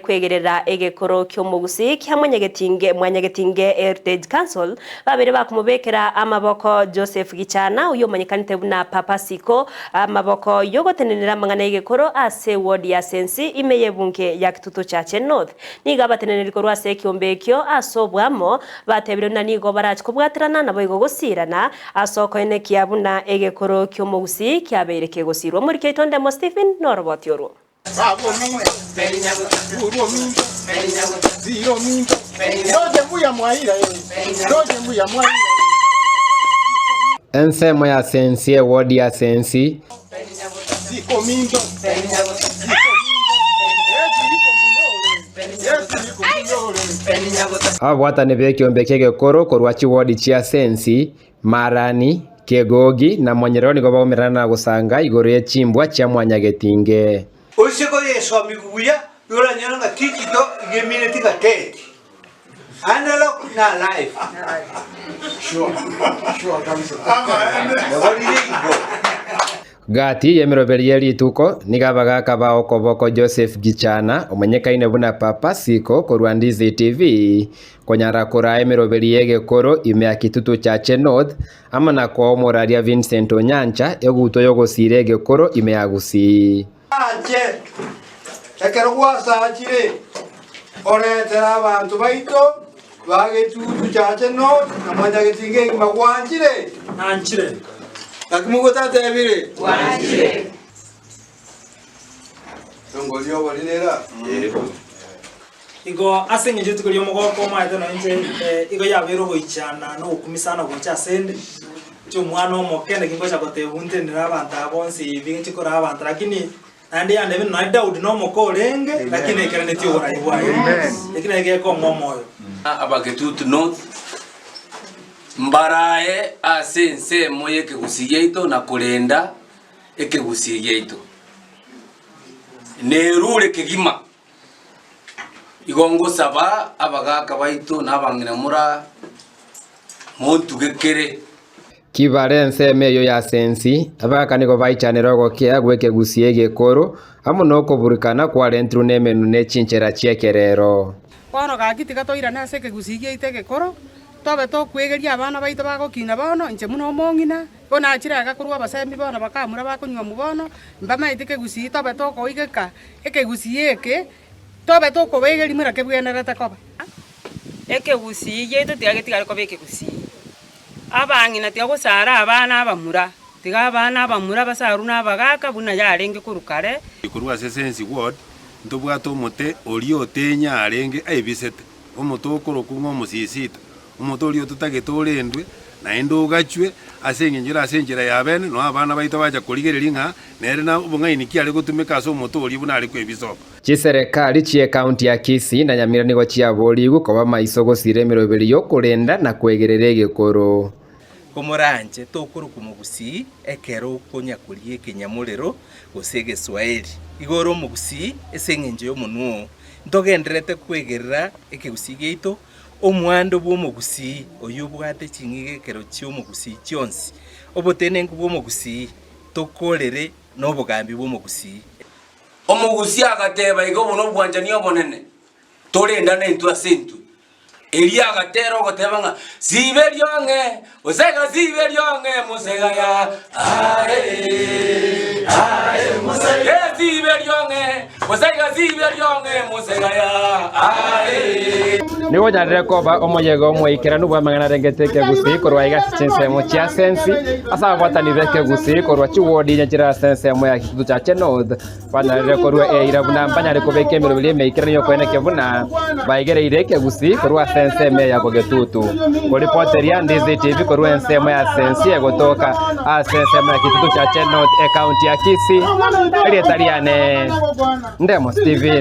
kwegerera egekoro ki'omogusii kia Mwanyagetinge Mwanyagetinge Heritage Council babere bakomobekera amaboko Joseph Gichana oyio omanyekanete buna Papa Siko amaboko yogotenenera amang'ana y'egekoro ase ward ya Sensi ime y'ebunge ya Kitutu Chache North. Nigo abateneneri korwa ase ekiombe ekio ase oboamo batebire buna nigo barache kobwaterana naboigo gosiirana ase okoenekia buna egekoro ki'omogusii kiabeire kegosiirwa. Omoriki oito Ndemo Stephen noroboti orwo. Ensemo ya Sensi Ewodi ya Sensi. Ababwatani b'ekeombe ki'egekoro korwa chiwodi chia Sensi, Marani, Kegogi, na Monyerero nigo baumerana na gosanga igoro ye chimbwa chia Mwanyagetinge. Oise koyesomigwa buya, yoranyore ng'a digital iga emineti ng'a dead. Analog na live. Nabo rire igo. Gati y'emeroberi ye rituko nigo abagaaka ba okoboko Joseph Gichana, omonyekaine buna Papa Siko korwa Ndizi TV, konyara koraa emeroberi y'egekoro ime ya Kitutu Chache North, amo na koa omoraria Vincent Onyancha egutwa y'ogosiira egekoro ime ya Gusii. Ache, ekero gwasachire, oretere abanto baito ba Getutu Chache North na Mwanyagetinga egima gwanchire? Nanchire. Naki mogotatebire? Gwanchire. Engori y'obori nera? Igo ase engencho rituko ri'omogooko omaete nonya inche igo yabeire ogoichana na ogokumisana gocha asende, inche omwana omoke naki ngocha gotebwa ntenenere abanto aba bonsi ebi nche koraa abanto lakini naende yande buna nonya Daudi nomoke orenge lakini aikeranetie oborai bwaye. Eki nakio gekong'a omoyo. Abagetutu North mbarae ase ensemo y'ekegusii giaito na korenda ekegusii giaito. Nerure kegima. Igo ngosaba abagaaka baito na abang'ina mora montugekere. Kibare ensemo eyio ya sensi, abagaaka nigo baichanire ogokea gw'ekegusii egekoro, amo nokoburukana kwarentirwe nemenwa ne chinchera chi'ekerero. Bono gaki tiga toirane ase ekegusii giaito egekoro, tobe tokwegeria abana baito bagokina bono, inche buna omong'ina, Bono achire agakorwa abasemi bono bakamura bakonyuomwa bono, mbamaete kegusii tobe tokoigeka ekegusii eke, tobe tokobegeria buna kebwenerete koba. Ekegusii giaito tiga getigare koba ekegusii. Abang'ina tiga gosara abana abamura, tiga abana abamura basarwe na abagaka buna yarenge korwa kare. Korwa ase Sensi Ward ntobwate omote oria otenya arenge aibisete, omote okorokwa ng'a omosisita. Omote oria ototagete orendwe, naende ogachwe, ase engencho ere ase enchera ya bene, noe abana baito bacha korigereria ng'a nere na obong'aini ki are gotumeka ase omote oria buna are kwebisa oo. Chiserekari chi'ecounty ya Kisii na Nyamira nigo chiaborigwe koba maiso gosira emeroberi y'okorenda na kwegerera egekoro. Komoranche tokorokwa mogusii ekero okonya koria ekenyamorero gose egeswaeri. Igo ore omogusii ase eng'encho y'omonwa oo. Ntogendererete kwegerera ekegusii giaito Omwando bw'omogusii oyio obwate ching'igekero chi'omogusii chionsi, obotenenku bw'omogusii, tokorere nobogambi bw'omogusii. Omogusii agateba, Iga obo nobwanchani obonene, torendane intwe ase intwe. Erio agatera ogoteba ng'a, Siba eriong'e, mosega, siba eriong'e, mosega ya, ae, ae, mosega. Eh, siba eriong'e, mosega, siba eriong'e, mosega ya, ae. Nigo onyarire koba omoyega omoikeranu bw'amang'ana arengete ekegusii korwa aiga ase chinsemo chia Sensi, ase ababwatani b'ekegusii korwa chiwodi inye chire ase ensemo ya Kitutu Chache North, Banyarire korua eira buna mbanyare kobeka emeroberi emeikeranu y'okoenekia buna baigereire ekegusii korwa ase ensemo eye ya Bogetutu. Koripoteria Ndizi TV korwa ensemo ya Sensi egotoka ase ensemo ya Kitutu Chache North, Ekaunti ya Kisii. Erieta riane Ndemo Steven.